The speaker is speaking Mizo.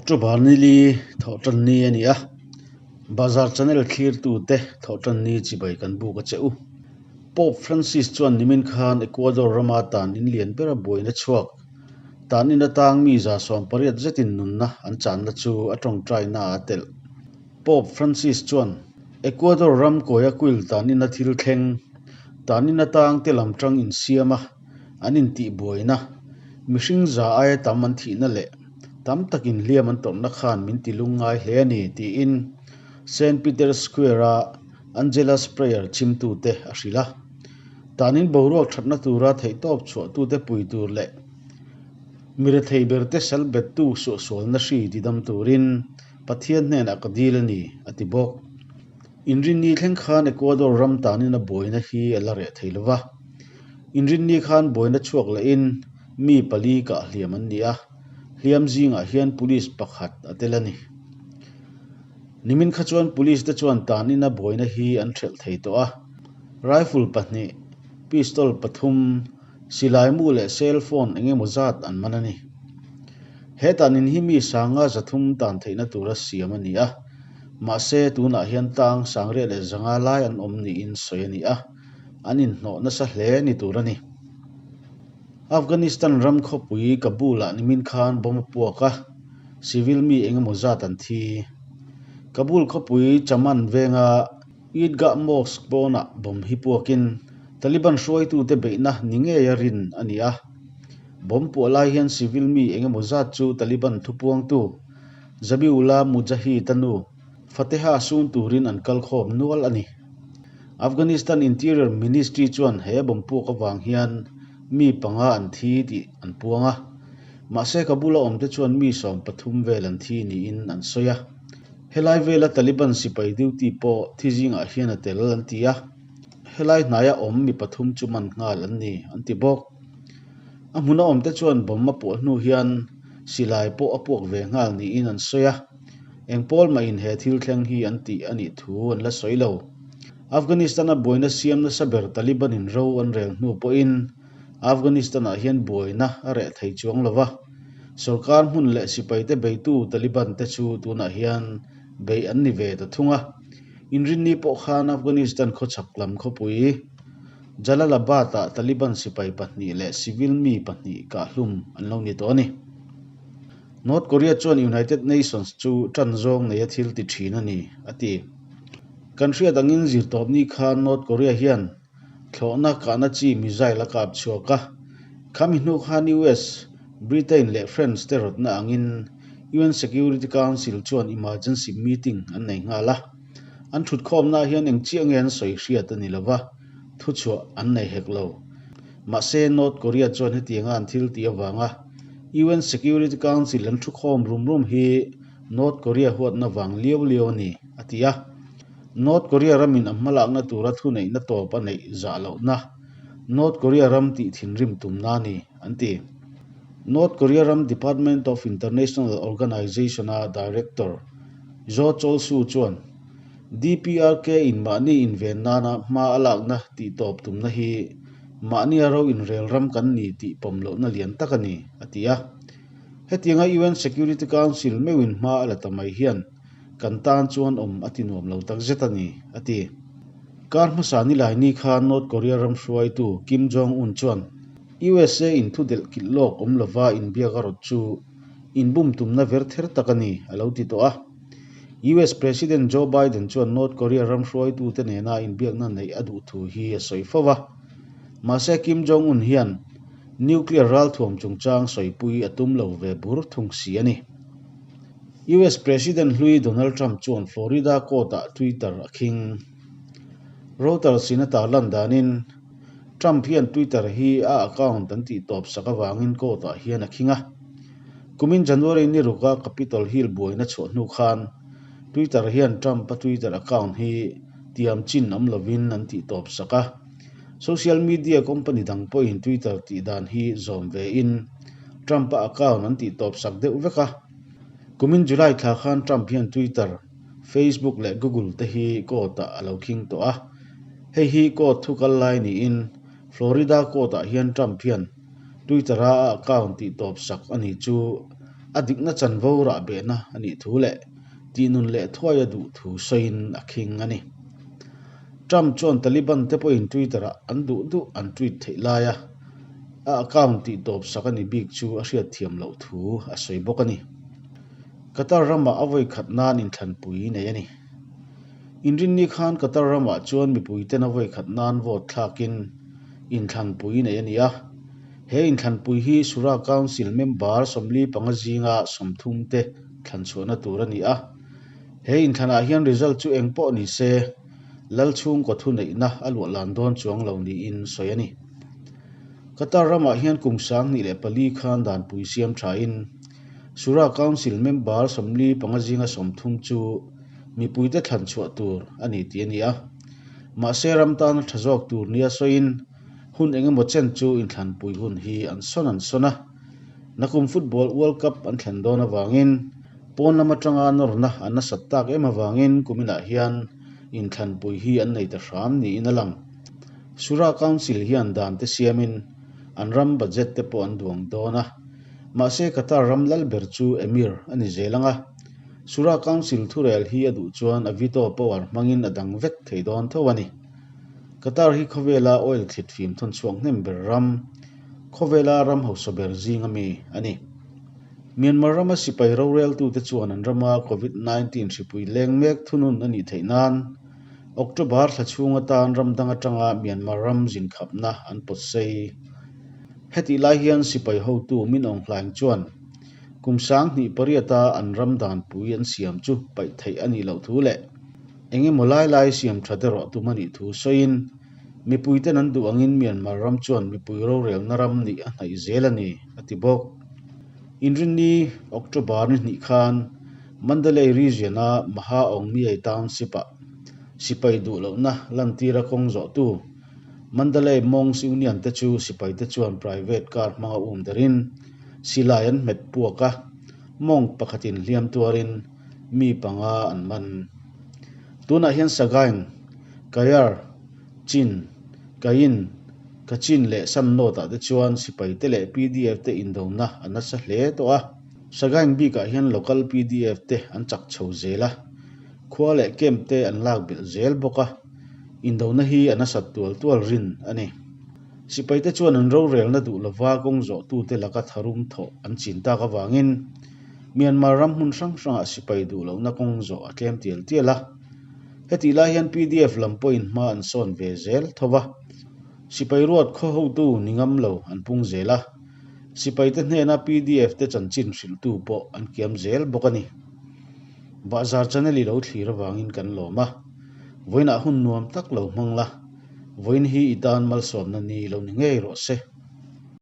October ni li thawhtan ni a ni a, Bazar channel thlirtute thawhtan ni chibai kan buk a che u. Pope Francis chuan nimin khan Ecuador rama tan in lian bera buaina chhuak, tan in atang mi 80 zetin nunna an channa chu a tawngtaina a telh. Pope Francis chuan Ecuador ram Guayaquil tan ina thil thleng, tan in atang te lam tang insiam a, an intihbuaina, mihring za aia tam an thihna leh tam takin hliam an tawrhna khan min ti lungngai hle a ni, tiin Saint Peter's Square-a Angelus Prayer chhimtute a hrilh a. Tanin boruak thatna tura theihtawp chhuahtute pui tur leh mi rethei berte sal bettu suahsualna hri tidam turin Pathian hnenah ka dil a ni, a ti bawk. Inrinni thleng khan Ecuador ram tanin a buaina hi a la reh thei lo va. Inrinni khan buaina chhuak lehin mi pali kah hliam an ni a, hliam zingah hian police pakhat a tel a ni. Nimin kha chuan police te chuan tanin a buaina hi an hrelh thei tawh a, rifle pahnih, pistol pathum, silai mu leh cell phone eng emaw zat an man a ni. He tanin hi mi sanga 300 tan theihna tura siam a ni a, mahse tunah hian tang 1500 lai an awm niin sawi a ni a, an inhnawh nasa hle ni tur a ni. Afghanistan ram khawpui Kabul-ah nimin khan bomb a puak a, civil mi eng emaw zat an thi. Kabul khawpui Chaman venga Eidgah Mosque pawnah bomb hi puakin Taliban hruaitute beihna ni ngeia rin a ni a. Bomb puah lai hian civil mi eng emaw zat chu Taliban thupuangtu Zabiullah Mujahid-a nu Fateha sun turin an kal khawm nual a ni. Afghanistan Interior Ministry chuan he bomb puak avang hian mi panga an thi tih an puang a, mahse Kabul-a awmte chuan mi 13 vel an thi niin an sawi a. Helai vela Taliban sipai duty pawh thi zingah hian a tel an ti a, helai hnaia awm mi pathum chu man nghal an ni an ti bawk. A hmuna awmte chuan bomb a puah hnu hian silai pawh a puak ve nghal niin an sawi a. Eng pawl mahin he thil thleng hi an tih a nih thu an la sawi lo. Afghanistan-a buaina siam nasa ber Taliban-in ro an rel hnu pawhin Afghanistan-ah hian buaina a reh thei chuang lo va, sorkar hmun leh sipaite beitu Taliban-te chu tunah hian beih an ni ve ta thung a. Inrinni pawh khan Afghanistan khawchhak lam khawpui Jalalabad-ah Taliban sipai pahnih leh civil mi pahnih kahhlum an lo ni tawh a ni. North Korea chuan United Nations chu tan zawng nei a thil ti thin a ni, a ti. Kan hriat angin zirtawpni khan North Korea hian thlawhna kahna chi missile a kap chhuak a. Khami hnu khan US, Britain leh France te rawtna angin UN Security Council chuan emergency meeting an nei nghal a. An thutkhawmnaah hian eng chiah nge an sawi hriat a ni lo va, thuchhuah an nei hek lo. Mahse, North Korea chuan hetianga an thil tih avanga UN Security Council an thukhawm rum rum hi North Korea huatna vang liau liau a ni, a ti a. North Korea ramin a hmalakna tura thuneihna tawp a neih zah lohna North Korea ram tih thinrim tumna a ni, an ti. North Korea ram Department of International Organization-a Director Jo Chol-soo chuan DPRK in mahni inven nana hma a lakna tih tawp tumna hi mahnia ro inrel ram kan ni tih pawm lohna lian tak a ni, a ti a. Hetianga UN Security Council meuhin hma a la ta mai hian kan tan chuan awm a ti nuam lo tak zet a ni, a ti. Kar hmasa nilai ni khan North Korea ram hruaitu Kim Jong-un chuan USA in thu delh kilh lawk awm lova inbiak a rawt chu inbum tumna ver ther tak a ni, a lo ti tawh a. US President Joe Biden chuan North Korea ram hruaitute nena inbiakna neih a duh thu hi a sawi fo va. Mahse Kim Jong-un hian nuclear ralthuam chungchang sawipui a tum lo ve bur thung si a ni. US President hlui Donald Trump chuan Florida court-ah Twitter a khing. Reuters in a tarlan danin Trump hian Twitter hi a account an tihtawp sak avangin court-ah hian a khing a. Kumin January ni ruka Capitol Hill buaina chhuah hnu khan Twitter hian Trump-a Twitter account hi tiam chin awm lovin an tihtawp sak a. Social media company dang pawhin Twitter tih dan hi zawm vein Trump-a account an tihtawp sak deuh vek a. Kumin July thla khan Trump hian Twitter, Facebook leh Google te hi court-ah a lo khing tawh a. Hei hi court thu kal lai niin Florida court-ah hian Trump hian Twitter-a a account tih tawp sak a ni chu a dikna chanvo rahbehna a nih thu leh tihnun leh thuai a duh thu sawiin a khing a ni. Trump chuan Taliban te pawhin Twitter-ah an duh duh an tweet theih laia a account tihtawp sak a ni bik chu a hriatthiam loh thu a sawi bawk a ni. Qatar ramah a vawi khat nan inthlanpui nei a ni. Inrinni khan Qatar ramah chuan mipuiten a vawi khat nan vote thlakin inthlanpui nei a ni a. He inthlanpui hi Shura Council member 45 zinga 30 te thlanchhuahna tur a ni a. He inthlanah hian result chu eng pawh ni se, lal chhungkaw thuneihna a luah lan dawn chuang lo niin sawi a ni. Qatar ramah hian kum 2004 khan danpui siam thain Shura Council member 45 zinga 30 chu mipuite thlan chhuah tur a ni tih a ni a. Mahse ram tana tha zawk tur nia sawiin hun eng emaw chen chu inthlanpui hun hi an sawn an sawn a. Nakum Football World Cup an thlen dawn avangin pawn lam atanga nawrna an nasat tak em avangin kuminah hian inthlanpui hi an nei ta hram niin a lang. Shura Council hian dan te siamin an ram budget te pawh an duang dawn a. Mahse Qatar ram lal ber chu Emir a ni zel ang a. Shura Council thurel hi a duh chuan a veto power hmangin a dang vek thei dawn tho a ni. Qatar hi khawvela oil thlit fim thawn chhuak hnem ber ram, khawvela ram hausa ber zinga mi a ni. Myanmar rama sipai roreltute chuan an rama Covid 19 hripui leng mek thunun a nih theih nan October thla chhung atan ram dang atanga Myanmar ram zinkhapna an pawt sei. Hetih lai hian sipai hotu Min Aung Hlaing chuan kum 2008-a an ram danpui an siam chu paih theih a nih loh thu leh eng emaw lai lai siam tha erawh tum a nih thu sawiin mipuiten an duh angin Myanmar ram chuan mipui rorelna ram nih a hnaih zel a ni, a ti bawk. Inrinni October ni hnih khan Mandalay region-a Maha Aung Myay Township-ah sipai duh lohna lantira kawng zawhtu Mandalay Monks Union te chu sipaite chuan private car hmanga um derin silai an hmet puak a, monk pakhatin hliam tuarin mi panga an man. Tunah hian Sagaing, Kayar, Chin, Kayin, Kachin leh Shan North-ah te chuan sipaite leh PDF te indona a nasa hle tawh a. Sagaing bikah hian local PDF te an chak chho zel a, khua leh camp te an lak belh zel bawk a. Indona hi a nasat tual tual rin a ni. Sipaite chuan an rorelna duh lova kawng zawhtute laka tharum thawh an chin tak avangin Myanmar ram hmun hrang hrangah sipai duh lohna kawng zawh a tlem tial tial a. Hetih lai hian PDF lam pawhin hma an sawn ve zel tho va. Sipai ruat khaw hotu ni ngam lo an pung zel a. Sipaite hnena PDF te chanchin hrilhtu pawh an kiam zel bawk a ni. Bahzar channel i lo thlir avangin kan lawm a. Vawiinah hun nuam tak lo hmang la. Vawiin hi i tan malsawmna ni lo ni ngei rawh se.